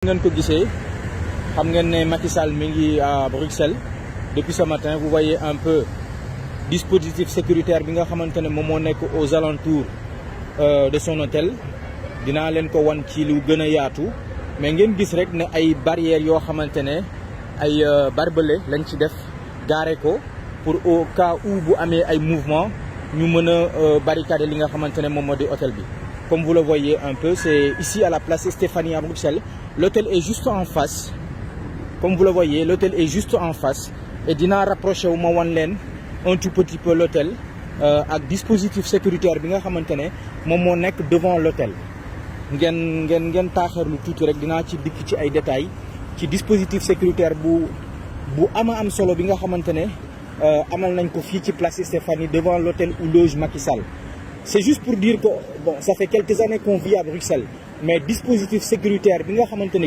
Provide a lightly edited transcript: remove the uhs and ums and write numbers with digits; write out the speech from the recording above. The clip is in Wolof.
ngeen ko gisee xam ngeen ne Macky Sall mi ngi à Bruxelles depuis ce matin. Vous voyez un peu dispositif sécuritaire bi nga xamante ne moom moo nekk aux alentours de son hôtel. dinaa leen ko wan ci lu gën a yaatu mais ngeen gis rek ne ay barrières yoo xamante ne ay barbelés lañ ci def gaare ko pour au cas où bu amee ay mouvement ñu mën a barricader li nga xamante ne moom moo di hôtel bi. Comme vous le voyez un peu, c'est ici à la place Stéphanie à Bruxelles. L'hôtel est juste en face. Comme vous le voyez, l'hôtel est juste en face. Et dinaa rapproché wu ma wan leen un tout petit peu l'hôtel ak dispositif sécuritaire bi nga xamante ne moom moo nekk devant l'hôtel. ngeen taaxarlu tuuti rek dinaa ci dikk ci ay détails ci dispositif sécuritaire bu am solo bi nga xamante ne amal nañ ko fii ci place Stéphanie devant l'hôtel où loge Macky Sall. C'est juste pour dire que bon, ça fait quelques années qu'on vit à Bruxelles, mais dispositif sécuritaire bi nga xamante ne